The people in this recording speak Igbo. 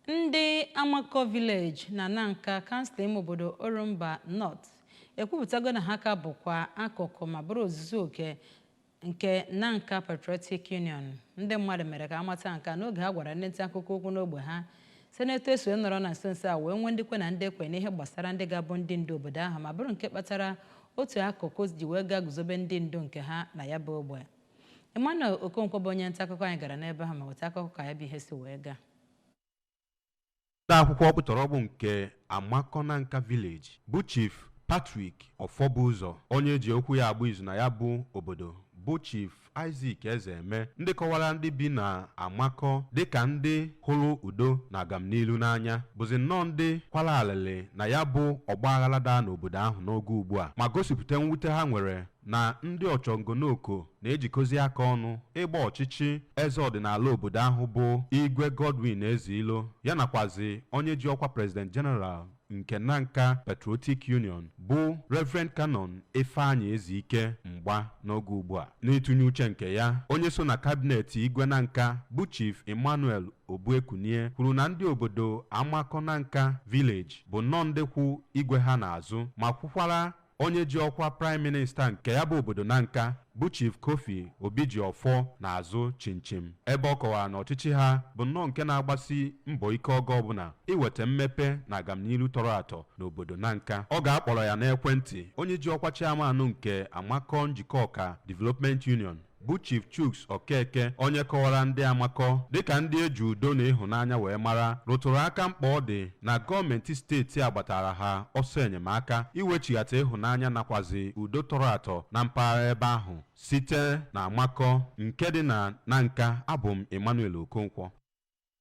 Ndị Amakọ Village na Nanka, kansụl ime obodo Orumba North, ekwupụtago na ha ka bụkwa akụkụ ma bụrụ ozuzu oke nke Nanka Patriotic Union. Ndị mmadụ mere ka amata nke a n'oge ha gwara ndị nta akụkọ okwu n'ogbe ha site n'etu esi wee nọrọ na nso nso a wee nwee ndị kwe na ndị ekwe n'ihe gbasara ndị ga-abụ ndị ndu obodo ahụ, ma bụrụ nke kpatara otu akụkụ ji wee gaa guzobe ndị ndu nke ha na ya bụ ogbe. Emmanuel Okonkwo bụ onye nta akụkọ anyị gara n'ebe ahụ ma weta akụkọ ka ya bụ ihe si wee gaa. Ode akwụkwọ ọkpụtọrọkpụ nke Amakọ Nanka Village bụ Chief Patrick Ọfọbụzọ, onye ji okwu ya agba izu na ya bụ obodo bụ Chief Isaac Ezeme, ndị kọwara ndị bi na Amakọ dịka ndị hụrụ udo na agamnilu n'anya, bụzi nnọọ ndị kwara alịlị na ya bụ ọgbaghara daa n'obodo ahụ n'oge ugbu a, ma gosipụta mwute ha nwere na ndị ọchọngonoko na-ejikọzi aka ọnụ ịgba ọchịchị eze ọdịnala obodo ahụ bụ Igwe Godwin Ezeilo, ya nakwazi onye ji ọkwa President General nke Nanka Patriotic Union bụ Reverend Canon Ifeanyi Ezike mgba n'oge ugbu a. N'ịtụnye uche nke ya, onye so na cabinet Igwe Nanka bụ Chief Emmanuel Obuekunie kwuru na ndị obodo Amakọ Nanka Village bụ nnọọ ndị kwụ igwe ha n'azụ, ma kwukwara onye ji ọkwa Prime Minister nke ya bụ obodo Nanka bụ Chief Kofi Obijiọfọ n'azụ chinchim, ebe ọ kọwara na ọchịchị ha bụ nnọọ nke na-agbasi mbọ ike oge ọbụla iweta mmepe na agamnilu tọrọ atọ n'obodo Nanka. Ọ ga-akpọrọ ya n'ekwentị, onye ji ọkwa chairman nke Amakọ Njikọ Ọka Development Union bụ Chief Chuks Okeke, onye kọwara ndị Amakọ dịka ndị eji udo na ịhụnanya wee mara, rụtụrụ aka mkpa ọ dị na gọọmenti steeti a gbatara ha ọsọ enyemaka iwechighata ịhụnanya nakwazi udo tọrọ atọ na mpaghara ebe ahụ. Site na Amakọ nke dị na Nanka, abụ m Emmanuel Okonkwo.